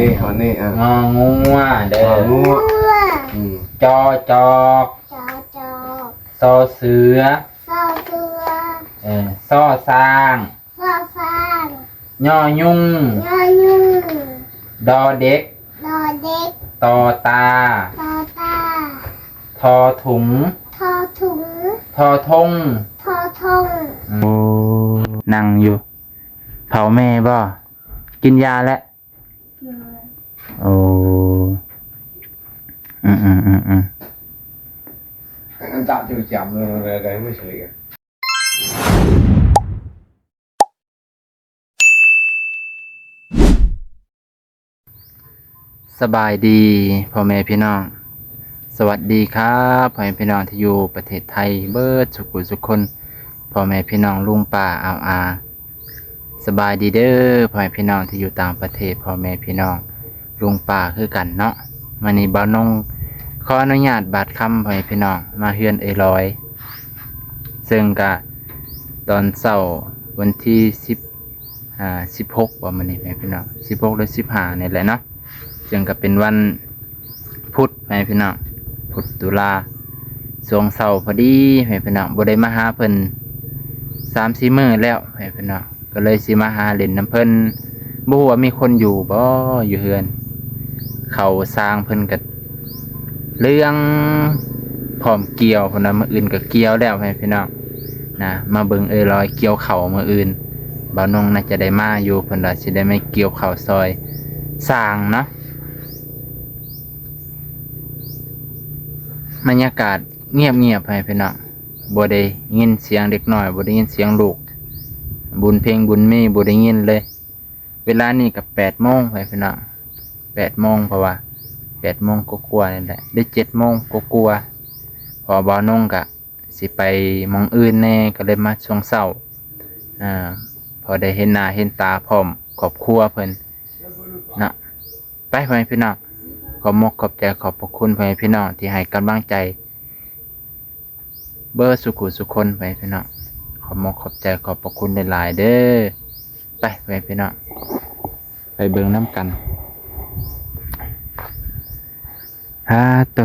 ນີ້ ເຮົານີ້ ອ່ະ ງໍງົວເດີ ງໍງົວ ອືມ ຈອຈອກ ຈອຈອກ ຊໍເສືອ ຊໍເສືອ ເອີ ຊໍຊ້າງ ຊໍຊ້າງ ຍໍຍຸງ ຍໍຍຸງ ດໍເດັກ ດໍເດັກ ຕໍຕາ ຕໍຕາ ທໍຖຸງ ທໍຕຸງ ທໍທົງ ທໍທົງ. ໂອ້ ນັ່ງຢູ່ ເຝົ້າແມ່ບໍ່? ກິນຢາແລ້ວ? ໂອ້ ອືມໆໆໆ ສະບາຍດີພໍ່ແມ່ພີ່ນ້ອງ ສະຫວັດດີຄັບ ພໍ່ແມ່ພີ່ນ້ອງທີ່ຢູ່ປະເທດໄທເບິດສຸຂູສຸຄົນ ພໍ່ແມ່ພີ່ນ້ອງລຸງປ້າອາວອາ ສະບາຍດີເດີພໍ່ແມ່ພີ່ນ້ອງທີ່ຢູ່ຕ່າງປະເທດ ພໍ່ແມ່ພີ່ນ້ອງລຸງປ້າຄືກັນເນາະ. ມື້ນີ້ບ່າວນົງຂໍອະນຸຍາດບາດຄຳ ພໍ່ແມ່ພີ່ນ້ອງ ມາເຮືອນເອື້ອຍລອຍ ເຊິ່ງກະຕອນເຊົ້າວັນທີສິບ ອ່າ ສິບຫົກບໍ່ມື້ນີ້ ແມ່ພີ່ນ້ອງ ສິບຫົກ ຫຼື ສິບຫ້າ ນີ້ແຫຼະເນາະ ເຊິ່ງກໍເປັນວັນພຸດ ແມ່ພີ່ນ້ອງ ພຸດຕຸລາ ຊ່ວງເຊົ້າພໍດີ ແມ່ພີ່ນ້ອງ ບໍ່ໄດ້ມາຫາເພິ່ນສາມສີ່ມື້ແລ້ວ ແມ່ພີ່ນ້ອງ ກໍເລີຍຊິມາຫາຫຼິ້ນນຳເພິ່ນ ບໍ່ຮູ້ວ່າມີຄົນຢູ່ບໍ່ ຢູ່ເຮືອນ ເຂົ້າສາງເພິ່ນກໍ ເລື່ອງພ້ອມກ່ຽວພຸ້ນນະ ມື້ອື່ນກໍກ່ຽວແລ້ວ ພໍ່ແມ່ພີ່ນ້ອງນະ ມາເບິ່ງເອື້ອຍລອຍກ່ຽວເຂົ້າມື້ອື່ນ ບ່າວນົງໜ້າຈະໄດ້ມາຢູ່ ເພິ່ນວ່າຊິໄດ້ມາກ່ຽວເຂົ້າຊ່ອຍຊ່າງເນາະ. ບັນຍາກາດງຽບໆ ພໍ່ແມ່ພີ່ນ້ອງ ບໍ່ໄດ້ຍິນສຽງເດັກນ້ອຍ ບໍ່ໄດ້ຍິນສຽງລູກ ບຸນເພັງບຸນມີ ບໍ່ໄດ້ຍິນເລີຍ. ເວລານີ້ກໍແປດໂມງ ພໍ່ແມ່ພີ່ນ້ອງ ແປດໂມງ ເພາະວ່າແປດໂມງກວ່າໆ ນີ້ແຫຼະ ຫຼື ເຈັດໂມງກວ່າໆ ເພາະວ່າບ່າວນົງກະຊິໄປໝ່ອງອື່ນແດ່ ກໍເລີຍມາຊ່ວງເຊົ້າ ອ່າ ພໍໄດ້ເຫັນໜ້າເຫັນຕາພ້ອມຄອບຄົວເພິ່ນເນາະ. ໄປ ພໍ່ແມ່ພີ່ນ້ອງ ຂອບມົກຂອບໃຈ ຂອບພະຄຸນພໍ່ແມ່ພີ່ນ້ອງທີ່ໃຫ້ກຳລັງໃຈ ເບີດສຸຂູສຸຄົນ ໄປພີ່ນ້ອງ ຂອບມົກຂອບໃຈ ຂອບພະຄຸນຫຼາຍໆເດີ. ໄປ ໄປພີ່ນ້ອງ ໄປເບິ່ງນຳກັນ. ຫາໂຕ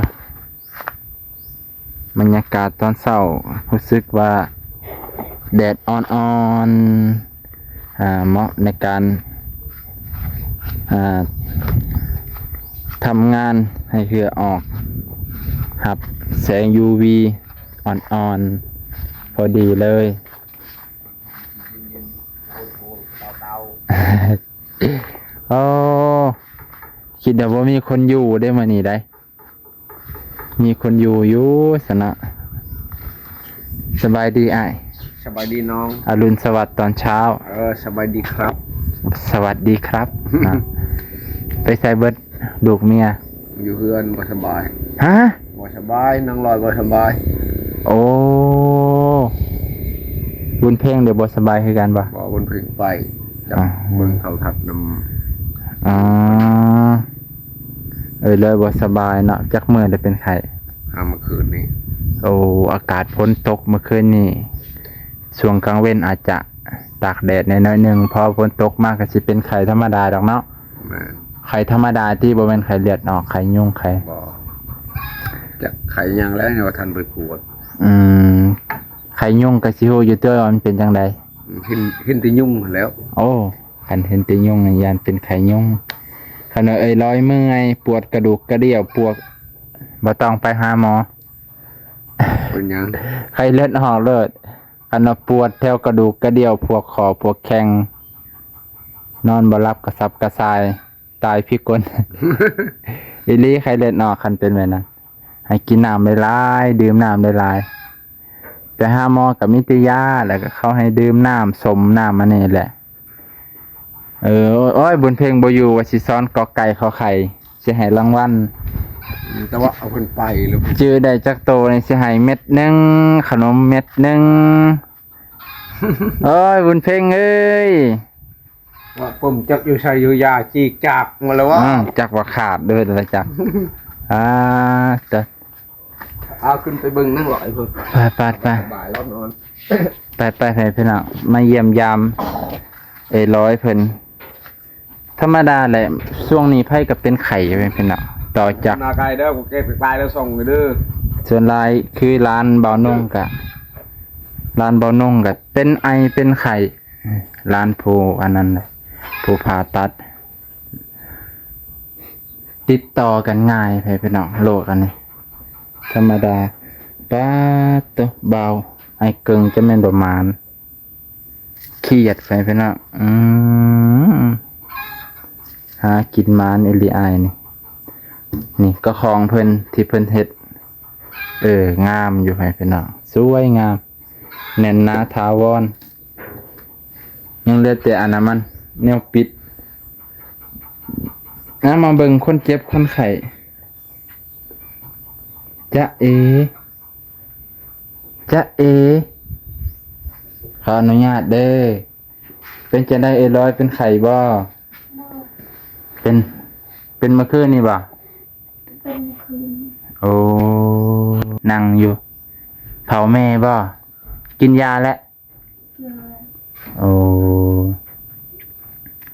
ບັນຍາກາດຕອນເຊົ້າ ຮູ້ສຶກວ່າແດດອ່ອນໆ ອ່າ ເໝາະໃນການ ອ່າ ທຳງານໃຫ້ເຫື່ອອອກ ຮັບແສງຢູວີອ່ອນໆ ພໍດີເລີຍ. ໂອ້ ຄິດວ່າບໍ່ມີຄົນຢູ່ເດ້ມື້ນີ້ໄດ໋. ມີຄົນຢູ່ຢູ່ຊັ້ນເນາະ. ສະບາຍດີອ້າຍ. ສະບາຍດີນ້ອງ. ອະລຸນສະຫວັດຕອນເຊົ້າ. ເອີ ສະບາຍດີຄັບ. ສະຫວັດດີຄັບ. ເນາະ ໄປໃສເບິດລູກເມຍ? ຢູ່ເຮືອນ ບໍ່ສະບາຍ. ຮະ? ບໍ່ສະບາຍ ນາງລອຍບໍ່ສະບາຍ. ໂອ້ ບຸນເພັງເດ ບໍ່ສະບາຍຄືກັນບໍ່? ບໍ່ ບຸນເພັງໄປ ຈັກ ອ່າ ເບິ່ງເຂົ້າທັດນຳ. ອໍ ເອີ ເລີຍບໍ່ສະບາຍເນາະ. ຈັກມື້ແລ້ວເປັນໄຂ້? ອ່າ ເມື່ອຄືນນີ້. ໂອ້ ອາກາດຝົນຕົກເມື່ອຄືນນີ້ ຊ່ວງກາງເວັນອາດຈະຕາກແດດແດ່ໜ້ອຍໜຶ່ງ ພໍຝົນຕົກມາກໍຊິເປັນໄຂ້ທຳມະດາດອກເນາະ. ແມ່ນ. ໄຂ້ທຳມະດາຕິ ບໍ່ແມ່ນໄຂ້ເລືອດອອກ ໄຂ້ຍຸງ ໄຂ້ ບໍ່ ຈັກໄຂ້ຫຍັງແລ້ວ ຍັງບໍ່ທັນໄປກວດ. ອືມ ໄຂ້ຍຸງກໍຊິຮູ້ຢູ່ຕົວວ່າມັນເປັນຈັ່ງໃດ. ເຫັນ ເຫັນແຕ່ຍຸງຫັ້ນແຫຼ້ວ. ໂອ້ ຄັນເຫັນແຕ່ຍຸງນີ້ຢ້ານເປັນໄຂ້ຍຸງ. ຄັນວ່າເອີຍລອຍເມື່ອຍ ປວດກະດູກກະດ່ຽວ ປວດ ບໍ່ຕ້ອງໄປຫາໝໍ. ເປັນຫຍັງ? ໄຂ້ເລືອດອອກໂລດ. ຄັນວ່າປວດແຖວກະດູກກະດ່ຽວ ພວກຂໍ້ພວກແຂ້ງ ນອນບໍ່ຫຼັບກະສັບກະສ່າຍ ຕາຍພິກົນ. ອີ່ຫຼີ ໄຂ້ເລືອດອອກ ຄັນເປັນແບບນັ້ນ ໃຫ້ກິນນ້ຳຫຼາຍໆ ດື່ມນ້ຳຫຼາຍໆ. ໄປຫາໝໍກໍມີແຕ່ຢາ ແລ້ວກໍເຂົາໃຫ້ດື່ມນ້ຳສົ້ມ ນ້ຳອັນນີ້ແຫຼະ. ເອີ ໂອ້ຍ ບຸນເພັງບໍ່ຢູ່ ວ່າຊິສອນກອໄກ່ ຂໍໄຂ່ ຊິໃຫ້ລາງວັນ. ແຕ່ວ່າເອົາເພິ່ນໄປແລ້ວ ຈື່ໄດ້ຈັກໂຕນີ້ ຊິໃຫ້ເມັດໜຶ່ງ ຂະໜົມເມັດໜຶ່ງ. ໂອ້ຍ ບຸນເພັງເອີຍ ວ່າປົມຈັກຢູ່ໃສ ຢູ່ຢາຈີກຈາກໝົດແລ້ວວະ. ອືມ ຈັກວ່າຂາດເດີລະຈັກ. ອ່າ ຕະ ເອົາຂຶ້ນໄປເບິ່ງນາງລອຍເພິ່ນ. ໄປໆໆ ສະບາຍແລ້ວນອນ. ໄປໆ ພີ່ນ້ອງ ມາຢ້ຽມຢາມເອີຍລອຍເພິ່ນ. ທຳມະດາແຫຼະ ຊ່ວງນີ້ໃຜກໍເປັນໄຂ້ຢູ່ເດ້ພີ່ນ້ອງ ຕໍ່ຈາກ ໜ້າໄກເດີ ກູເກັບໄປແລ້ວສົ່ງເດີ. ສ່ວນຫຼາຍຄືຫຼານບ່າວນົງກະ ຫຼານບ່າວນົງກະເປັນໄອເປັນໄຂ້ ຫຼານຜູ້ອັນນັ້ນແຫຼະ ຜູ້ຜ່າຕັດ ຕິດຕໍ່ກັນງ່າຍແທ້ພີ່ນ້ອງ ໂລກອັນນີ້ ທຳມະດາ. ປາດໂຕ ບ່າວອ້າຍເກິ່ງ ຈະແມ່ນບໍ່ໝານ ຄຽດໄປພີ່ນ້ອງ ອືມ ຫາກິນໝານອີ່ຫຼີອ້າຍນີ້. ນີ້ກໍຂອງເພິ່ນທີ່ເພິ່ນເຮັດ ເອີ ງາມຢູ່ໄປພີ່ນ້ອງ ສວຍງາມ ແໜ້ນໜາຖາວອນ ຍັງເຫຼືອແຕ່ອັນນັ້ນມັນ ແນວປິດ. ນຳມາເບິ່ງຄົນເຈັບຄົນໄຂ້ ຈະເອ ຈະເອ ຂໍອະນຸຍາດເດີ. ເປັນຈັ່ງໃດເອື້ອຍລອຍ ເປັນໄຂ້ບໍ່? ເປັນ ເປັນເມື່ອຄືນນີ້ບໍ່? ເປັນຄືນ. ໂອ້ ນັ່ງຢູ່ ເຝົ້າແມ່ບໍ່? ກິນຢາແລ້ວ? ໂອ້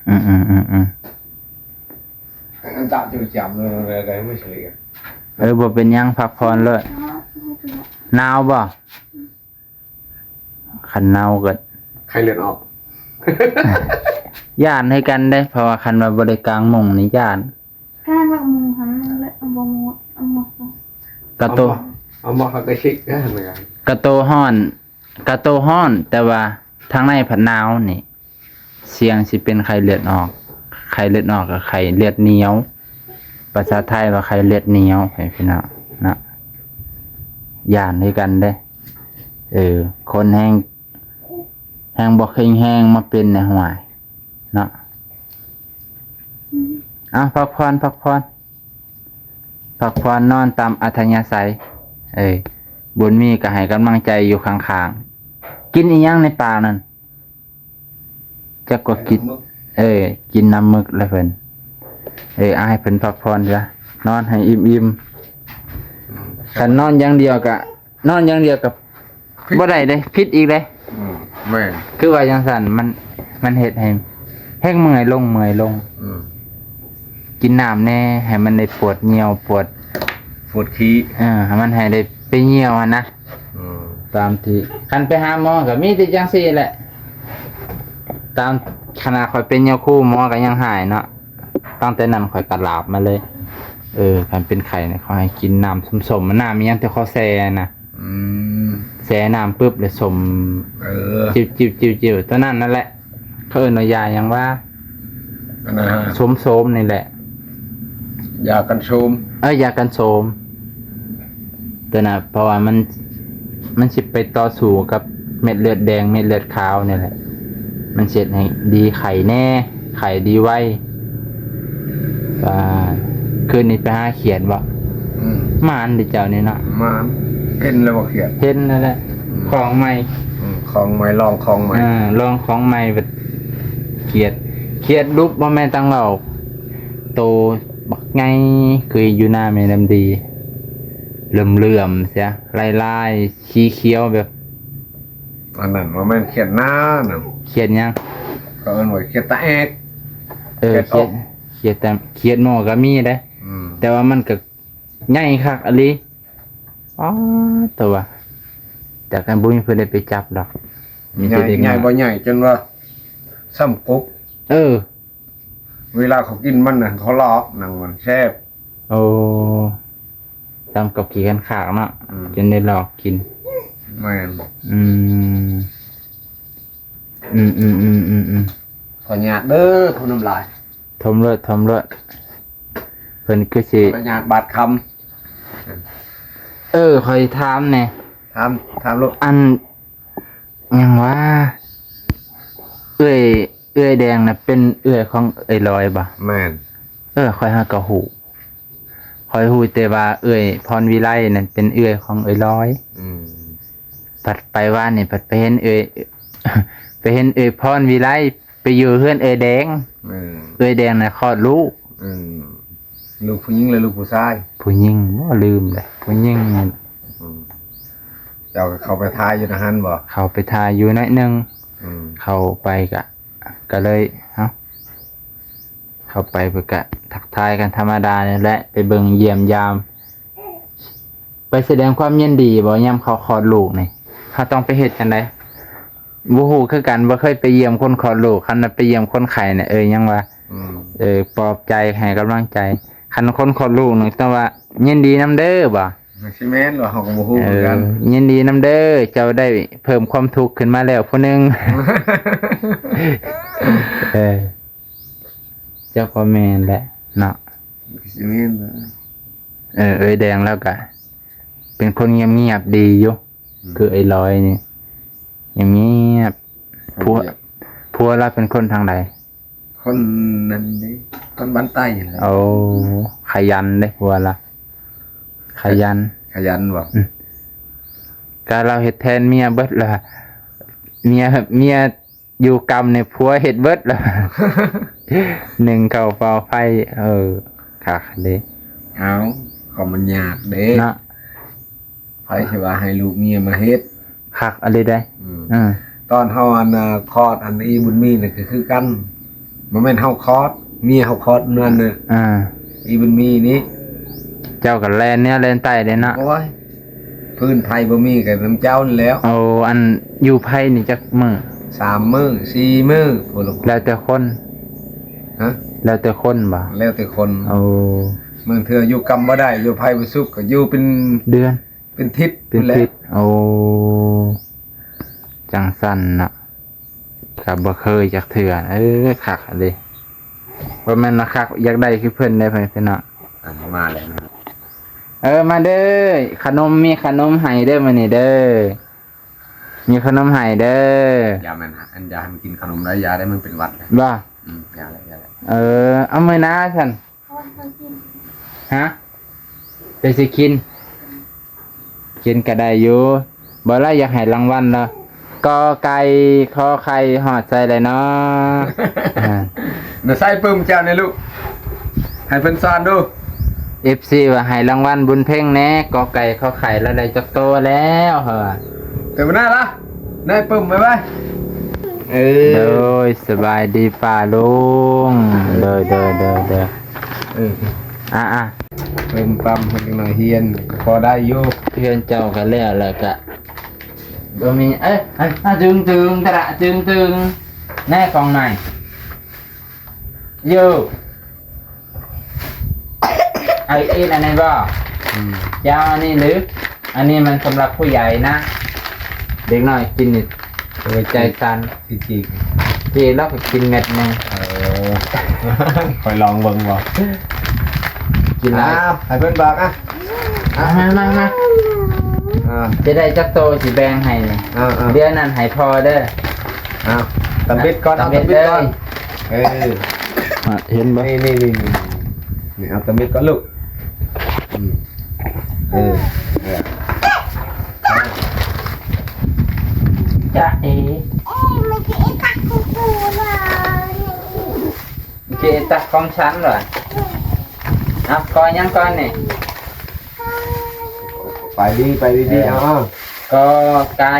ອືມໆໆໆ ເອີ ບໍ່ເປັນຫຍັງ ພັກຜ່ອນໂລດ. ໜາວບໍ່? ຄັນໜາວກໍໄຂ້ເລືອດອອກ ຢ້ານຄືກັນເດ້ ເພາະວ່າຄັນວ່າບໍ່ໄດ້ກາງມຸ້ງນີ້ຢ້ານ. ກາງມຸ້ງຫັ້ນແຫຼະ ບໍ່ໝົດ ເອົາໝົດ ກະໂຕ ເອົາໝົດ ເອົາໝົດ ເຂົາກໍຊິກະ ກະໂຕຮ້ອນ ກະໂຕຮ້ອນ ແຕ່ວ່າທາງໃນພັດໜາວນີ້ ສ່ຽງຊິເປັນໄຂ້ເລືອດອອກ. ໄຂ້ເລືອດອອກກໍໄຂ້ເລືອດໜຽວ ພາສາໄທວ່າໄຂ້ເລືອດໜຽວ ໃຫ້ພີ່ນ້ອງເນາະ ຢ້ານຄືກັນເດ້. ເອີ ຄົນແຮງ ແຮງບໍ່ແຂງແຮງມາເປັນແນວຫວາຍເນາະ. ເອົາ ພັກຜ່ອນ ພັກຜ່ອນ ພັກຜ່ອນ ນອນຕາມອັດທະຍາໄສ. ເອີ ບຸນມີກໍໃຫ້ກຳລັງໃຈຢູ່ຂ້າງໆ. ກິນອີ່ຫຍັງໃນປາກນັ້ນ? ຈັກກໍກິນ ເອີ ກິນນ້ຳໝຶກແລ້ວເພິ່ນ. ເອີ ເອົາໃຫ້ເພິ່ນພັກຜ່ອນຊະ ນອນໃຫ້ອີ່ມໆ. ຄັນນອນຢ່າງດຽວກະ ນອນຢ່າງດຽວກໍບໍ່ໄດ້ເດ້ ຜິດອີກເດ້. ອືມ ແມ່ນ ຄືວ່າຈັ່ງຊັ້ນ ມັນ ມັນເຮັດໃຫ້ແຮງເມື່ອຍລົງ ເມື່ອຍລົງ. ອືມ ກິນນ້ຳແດ່ ໃຫ້ມັນໄດ້ປວດຍ່ຽວ ປວດ ປວດຂີ້ ເອີ ໃຫ້ມັນໃຫ້ໄດ້ໄປຍ່ຽວຫັ້ນນະ. ອືມ ຕາມທີ່ ຄັນໄປຫາໝໍກໍມີແຕ່ຈັ່ງຊີ້ແຫຼະ ຕາມ ຂະໜາດຂ້ອຍເປັນຍາຄູ ໝໍກໍຍັງຫາຍເນາະ. ຕັ້ງແຕ່ນັ້ນຂ້ອຍກໍຫຼາບມາເລີຍ. ເອີ ຄັນເປັນໄຂ້ນີ້ ເຂົາໃຫ້ກິນນ້ຳສົ້ມໆ ນ້ຳອີ່ຫຍັງທີ່ເຂົາແຊ່ນະ. ອືມ ແຊ່ນ້ຳປຶບ ແລ້ວສົ້ມ. ເອີ ຈິ້ວໆໆໆ ຕົວນັ້ນນັ້ນແຫຼະ ເຂົາເອີ້ນວ່າຢາຫຍັງວະ? ອັນນັ້ນ ໂສມໆ ນີ້ແຫຼະ ຢາກັນໂສມ. ເອີ ຢາກັນໂສມ ຕົວນັ້ນ ເພາະວ່າມັນ ມັນຊິໄປຕໍ່ສູ້ກັບເມັດເລືອດແດງ ເມັດເລືອດຂາວນີ້ແຫຼະ ມັນຊິເຮັດໃຫ້ດີໄຂ້ແດ່ ໄຂ້ດີໄວ. ອ່າ ຄືນນີ້ໄປຫາຂຽນບໍ່? ອືມ ໝານເດ້ເຈົ້ານີ້ເນາະ. ໝານ ເຫັນແລ້ວບໍ່ຂຽນ? ເຫັນແລ້ວແຫຼະ. ອືມ ຂອງໃໝ່. ອືມ ຂອງໃໝ່ ລອງຂອງໃໝ່. ອ່າ ລອງຂອງໃໝ່ ບັດຂຽນ ຂຽນລຸບບໍ່ແມ່ນຕັງເວົ້າ ໂຕບັກໃຫຍ່ ຄືຢູ່ໜ້າແມ່ນ້ຳດີ ເຫຼື້ອມໆ ເສຍ ລາຍໆ ສີຂຽວແບບ ອັນນັ້ນບໍ່ແມ່ນຂຽດໜ້ານະ. ຂຽດຫຍັງ? ເຂົາເອີ້ນວ່າຂຽດຕາແອກ. ເອີ ຂຽດ ຂຽດ ຂຽດຕາ ຂຽດໝໍກໍມີເດ້. ອືມ ແຕ່ວ່າມັນກໍໃຫຍ່ຄັກອີ່ຫຼີ. ອໍ ຕົວະ ແຕ່ກໍບໍ່ມີເພິ່ນໄດ້ໄປຈັບດອກ. ມີແຕ່ເດັກນ້ອຍ ໃຫຍ່ບໍ່ໃຫຍ່ ຈົນວ່າສ່ຳກົບ. ເອີ ເວລາເຂົາກິນມັນນະ ເຂົາລອກໜັງມັນແຊບ. ໂອ້ ສ່ຳກັບຂີ້ຄັນຂາກເນາະ. ອືມ ຈົນໄດ້ລອກກິນ. ແມ່ນ. ອືມ ອືມໆໆໆໆ ຂໍອະນຸຍາດເດີ ຖົມນ້ຳລາຍ. ຖົມໂລດ ຖົມໂລດ ເພິ່ນຄືຊິ ຂໍອະນຸຍາດບາດຄຳ. ເອີ ຂ້ອຍຖາມແດ່. ຖາມ ຖາມໂລດ. ອັນ ຫຍັງວະ ເອື້ອຍ ເອື້ອຍແດງນະ ເປັນເອື້ອຍຂອງເອື້ອຍລອຍບໍ່? ແມ່ນ. ເອີ ຂ້ອຍຫາກໍຮູ້ ຂ້ອຍຮູ້ແຕ່ວ່າເອື້ອຍພອນວິໄລນັ້ນເປັນເອື້ອຍຂອງເອື້ອຍລອຍ. ອືມ ພັດໄປວານນີ້ ພັດໄປເຫັນເອື້ອຍ ໄປເຫັນເອື້ອຍພອນວິໄລ ໄປຢູ່ເຮືອນເອື້ອຍແດງ. ເອີ ເອື້ອຍແດງນະຄອດລູກ. ອືມ ລູກຜູ້ຍິງ ຫຼື ລູກຜູ້ຊາຍ? ຜູ້ຍິງ. ບໍ່ ລືມແຫຼະ ຜູ້ຍິງ. ອືມ ເຈົ້າກໍເຂົ້າໄປຖ່າຍຢູ່ໃນຫັ້ນບໍ່? ເຂົ້າໄປຖ່າຍຢູ່ໜ້ອຍໜຶ່ງ. ອືມ ເຂົ້າໄປກະ ກໍເລີຍ ເອົ້າ ເຂົ້າໄປເພິ່ນກະທັກທາຍກັນທຳມະດານີ້ແຫຼະ ໄປເບິ່ງຢ້ຽມຢາມ ໄປສະແດງຄວາມຍິນດີບໍ່ ຍາມເຂົາຄອດລູກນີ້ ເຮົາຕ້ອງໄປເຮັດຈັ່ງໃດ? ບໍ່ຮູ້ຄືກັນ ບໍ່ເຄີຍໄປຢ້ຽມຄົນຄອດລູກ ຄັນວ່າໄປຢ້ຽມຄົນໄຂ້ນີ້ ເອີ ຍັງວ່າ ອືມ ເອີ ປອບໃຈ ໃຫ້ກຳລັງໃຈ ຄັນຄົນຄອດລູກນີ້ຕ້ອງວ່າ ຍິນດີນຳເດີບໍ່? ມັນຊິແມ່ນບໍ່ ເຮົາກໍບໍ່ຮູ້ຄືກັນ ເອີ ຍິນດີນຳເດີ ເຈົ້າໄດ້ເພີ່ມຄວາມທຸກຂຶ້ນມາແລ້ວຜູ້ໜຶ່ງ ເອີ ເຈົ້າກໍແມ່ນແຫຼະເນາະ ມັນຊິແມ່ນບໍ່? ເອີ ເອີຍແດງລາວກະເປັນຄົນງຽບໆດີຢູ່ ອືມ ຄືເອີຍລອຍນີ້ ງຽບໆ ຜົວ ຜົວລາວເປັນຄົນທາງໃດ? ຄົນນັ້ນເດ້ ຄົນບ້ານໃຕ້ຫັ້ນແຫຼະ ໂອ້ ຂະຫຍັນເດ້ຜົວລາວ ຂະຫຍັນ ຂະຫຍັນບໍ່? ອືມ ກະລາວເຮັດແທນເມຍເບິດລະ ເມຍ ເມຍຢູ່ກຳນີ້ຜົວເຮັດເບິດລະ ໜຶ້ງເຂົ້າເຝົ້າໄຟ ເອີ ຄັກເດ້ ເອົາ ກໍມັນຍາກເດ້ເນາະ ໃຜຊິວ່າໃຫ້ລູກເມຍມາເຮັດ ຄັກອີ່ຫຼີເດ້ ອືມ ເອີ ຕອນເຮົາອັນນະ ຄອດອັນອີບຸນມີນີ້ກໍຄືກັນ ບໍ່ແມ່ນເຮົາຄອດ ເມຍເຮົາຄອດນັ້ນນະ ອ່າ ອີບຸນມີນີ້ ເຈົ້າກໍແລ່ນເໜືອແລ່ນໃຕ້ເດ້ເນາະ ໂອ້ຍ ພື້ນໄຜບໍ່ມີກໍນຳເຈົ້ານັ້ນແຫຼ້ວ ໂອ້ ອັນຢູ່ໄຜນີ້ຈັກມື້? ສາມມື້ ສີ່ມື້ ແລ້ວແຕ່ຄົນ ຮະ? ແລ້ວແຕ່ຄົນບໍ່? ແລ້ວແຕ່ຄົນ ໂອ້ ບາງເທື່ອຢູ່ກຳບໍ່ໄດ້ ຢູ່ໄຜບໍ່ສຸກກໍຢູ່ເປັນເດືອນ ເປັນທິດ ເປັນທິດ ໂອ້ ຈັ່ງຊັ້ນເນາະ ກໍບໍ່ເຄີຍຈັກເທື່ອ ເອີ ຄັກເດ້ ບໍ່ແມ່ນວ່າຄັກ ຢາກໄດ້ຄືເພິ່ນໄດ໋ ເພິ່ນເນາະ ອ່າ ມາແລ້ວນະ ເອີ ມາເດີ ຂະໜົມ ມີຂະໜົມໃຫ້ເດີມື້ນີ້ເດີ ມີຂະໜົມໃຫ້ເດີ ຢ່າແມ່ນ ອັນ ຢ່າໃຫ້ມັນກິນຂະໜົມໄດ໋ ຢ່າໄດ້ ມັນເປັນຫວັດເດ້ ບໍ່? ອືມ ຢ່າແຫຼະ ຢ່າແຫຼະ ເອີ ເອົາມື້ໜ້າຊັ້ນ ຮະ ໄປຊິກິນ ກິນກະໄດ້ຢູ່ ບໍ່ລະ ຢາກໃຫ້ລາງວັນລະ ກໄກ່ ຂໍໄຂ່ ຮອດໃສແລ້ວເນາະ ນະ ໃສ່ປຶ້ມເຈົ້ານີ້ລູກ ໃຫ້ເພິ່ນສອນດູ ເອັຟຊີ ວ່າໃຫ້ລາງວັນບຸນເພັງແດ່ ກໄກ່ ຂໍໄຂ່ ລະໄດ້ຈັກໂຕແລ້ວ ເຮີ້ຍ ເຕີມໜ້າລະ ນາຍປຶ້ມ ບາຍບາຍ ເອີ ໂດຍ ສະບາຍດີປ້າລຸງ ໂດຍ ໂດຍ ໂດຍ ໂດຍ ເອີ ອ່າໆ ເພີ່ມປ້ຳໃຫ້ຈັກໜ້ອຍ ຮຽນກໍພໍໄດ້ຢູ່ ເຮືອນເຈົ້າກໍແລ້ວ ແລ້ວກະບໍ່ມີ ເອີ ອ່າ ຕຶງໆ ຕະລະ ຕຶງໆ ແນ່ຂອງໃໝ່ ໂຢ ເອົາອີກອັນນີ້ບໍ່? ອືມ ເຈົ້າເອົາອັນນີ້ຫຼື? ອັນນີ້ມັນສຳລັບຜູ້ໃຫຍ່ນະ ເດັກນ້ອຍກິນນີ້ ຫົວໃຈສັ່ນ ຊິຈີກ ຈີກແລ້ວກໍກິນເມັດໜຶ່ງ ເອີ ຂ້ອຍລອງເບິ່ງບໍ່ ກິນຫຼາຍ ອ່າ ໃຫ້ເພິ່ນບາກ ອ່ະ ອ່ະ ມາ ມາ ມາ ອ່າ ຈະໄດ້ຈັກໂຕຊິແບ່ງໃຫ້ນີ້ ອ່າໆ ດຽວນັ້ນໃຫ້ພໍ່ເດີ ອ່າ ຕຳເບັດກ່ອນ ເອົາຕຳເບັດກ່ອນ ຕຳເບັດເລີຍ ເອີ ອ່ະ ເຫັນບໍ່? ນີ້ໆໆ ນີ້ ເອົາຕຳເບັດກ່ອນລູກ ອືມ ເອີ ເອີ ຈະເອ ເອີ ມັນຄືໄອ້ຕັກຂອງກູເລີຍ ມັນຄືໄອ້ຕັກຂອງສັນຫວາ? ເອົາ ກໍຫຍັງກ່ອນນີ້? ໄປດີ ໄປດີໆ ເອີ ເອົາ ກໍໄກ່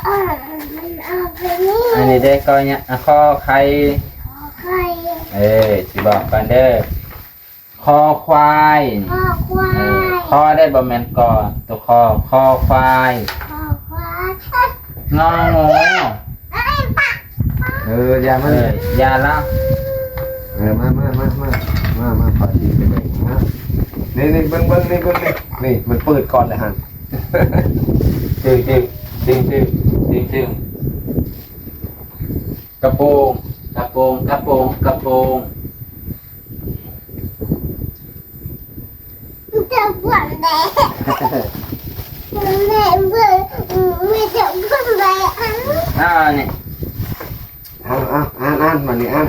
ອ່າ ມັນອອກໄປນີ້ ອັນນີ້ເດ້ ກໍຫຍັງ ອ່າ ຂໍໄຂ່ ຂໍໄຂ່ ເອີ ຊິບອກກ່ອນເດີ ຄໍຄວາຍ ຄໍຄວາຍ ເອີ ຄໍໄດ້ບໍ່ແມ່ນກໍ ຕົວຄໍ ຄໍຄວາຍ ຄໍຄວາຍ ງໍງູ ເອີ ຢ່າມັນ ເອີ ຢ່າລະ ເອີ ມາ ມາ ມາ ມາ ມາ ມາ ຂໍທີ່ໄປເບິ່ງນະ ນີ້ ນີ້ ເບິ່ງ ເບິ່ງ ນີ້ ເບິ່ງ ນີ້ ນີ້ ມັນເປີດກ່ອນແລ້ວຫັ້ນ ຕຶງ ຕຶງ ຕຶງ ຕຶງ ຕຶງ ກະໂປງ ກະໂປງ ກະໂປງ ກະໂປງ ຈະບວມແດ່ ແມ່ເບິ່ງ ແມ່ຈະບວມແດ່ ອ່າ ນີ້ ອ່ານ ອ່ານ ອ່ານ ບາດນີ້ອ່ານ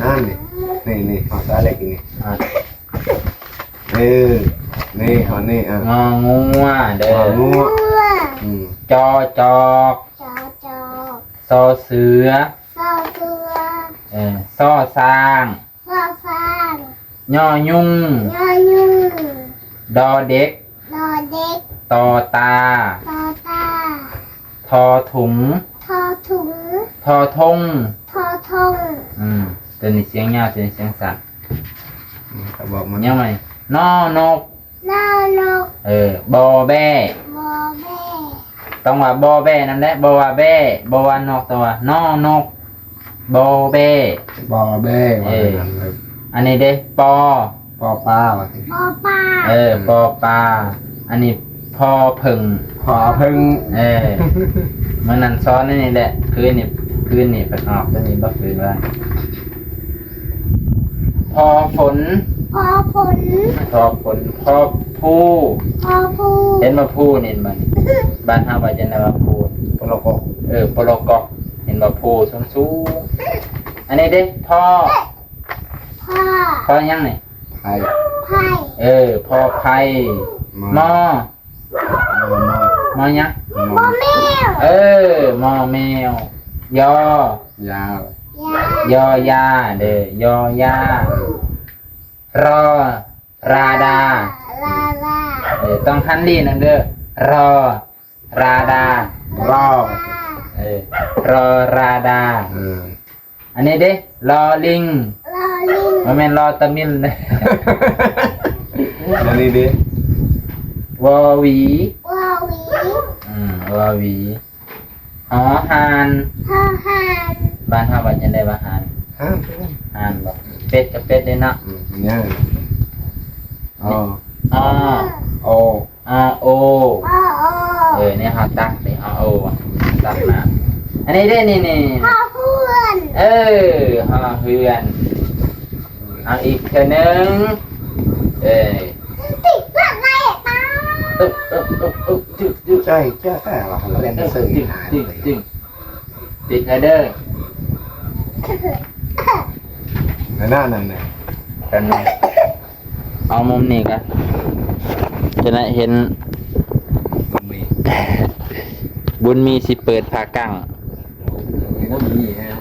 ອ່ານ ນີ້ ນີ້ ນີ້ ເອົາສາເລັກນີ້ ອ່າ ເອີ ນີ້ ເອົານີ້ ອ່າ ງໍງວເດີ ງໍງວ ອືມ ຈອຈອກ ຈອຈອກ ຊໍເສືອ ຊໍເສືອ ເອີ ຊໍຊ້າງ ຊໍຊ້າງ ຍໍຍຸງ ຍໍຍຸງ ດອເດັກ ດອເດັກ ຕໍຕາ ຕໍຕາ ທໍຖຸງ ທໍຖຸງ ທໍທົງ ທໍທົງ ອືມ ຕົວນີ້ສຽງຍາວ ຕົວນີ້ສຽງສັ້ນ. ອືມ ກໍບອກມັນ ຍັງໃໝ່ ນອນົກ ນອນົກ ເອີ ບໍ່ແບ້ ບໍ່ແບ້ ຕ້ອງວ່າບໍ່ແບ້ນຳແຫຼະ ບໍ່ວ່າແບ້ ບໍ່ວ່ານົກ ຕ້ອງວ່ານອນົກ ບໍ່ແບ້ ບໍ່ແບ້ ວ່າ ເອີ ແນວນັ້ນເລີຍ. ອັນນີ້ເດ້ ປໍ ປໍປາ ວ່າ ປໍປາ ເອີ ປໍປາ. ອັນນີ້ ພໍເຜິ້ງ ພໍເຜິ້ງ ເອີ ມື້ນັ້ນສອນໃນນີ້ແຫຼະ ຄືນນີ້ ຄືນນີ້ເພິ່ນອອກຕົວນີ້ບໍ່ຄືນວ່າ ພໍຝົນ ພໍຝົນ ພໍຝົນ ພໍພູ ພໍພູ ເຫັນບໍ່ ພູນີ້ມັນ ບ້ານເຮົາວ່າຈັ່ງໃດວ່າພູ ປໍລະກອກ ເອີ ປໍລະກອກ ເຫັນບໍ່ ພູສູງໆ. ອັນນີ້ເດ້ ພໍ ພໍ ພໍຫຍັງນີ້ ໄພ ໄພ ເອີ ພໍໄພ ມ ມ ມ ມ ມ ມ ຫຍັງ ມ ມ ແມວ ເອີ ມ ແມວ ຢ ຢາ ຢ ຢາ ເດີ ຢ ຢາ ຣ ຣ ຣາດາ ຣາດາ ເອີ ຕ້ອງຫັນລີ້ນຳເດີ ຣ ຣາດາ ຣ ເອີ ຣ ຣາດາ ເອີ ອັນນີ້ເດ້ ລໍລິງ ລໍລິງ ບໍ່ແມ່ນລໍຕາມິນເດ້. ອັນນີ້ເດ້ ວໍຫວີ ວໍຫວີ ອືມ ວໍຫວີ ຫໍຫ່ານ ຫໍຫ່ານ ບ້ານເຮົາວ່າຈັ່ງໃດວ່າຫ່ານ ຫ່ານ ຫ່ານບໍ ເປັດກໍເປັດເດ້ເນາະ ອືມ ຫຍັງ ອໍ ອໍ ໂອ ອໍ ໂອ ອໍ ໂອ ເອີ ນີ້ເຮົາຕັດເດ້ ອໍ ໂອ ຕັດມາ ອັນນີ້ເດ້ ນີ້ ນີ້ ຫໍເຮືອນ ເອີ ຫໍເຮືອນ ເອົາອີກເທື່ອໜຶ່ງ ເອີ ຕິດລະໄລຕາ ອຶບ ອຶບ ອຶບ ອຶບ ຈຶກ ຈຶກ ໃຊ່ ໃຊ່ ແຕ່ວ່າເຮົາເຫຼັ້ນເຊິ່ງ ຈຶກ ຈຶກ ຈຶກ ຕິດລະເດີ ນັ້ນ ນັ້ນ ນັ້ນ ກັນ ເອົາມຸມນີ້ກະ ຈະໄດ້ເຫັນ ບຸນມີ ບຸນມີຊິເປີດຜ້າກັ້ງ ເຫັນແລ້ວມີແຮງ.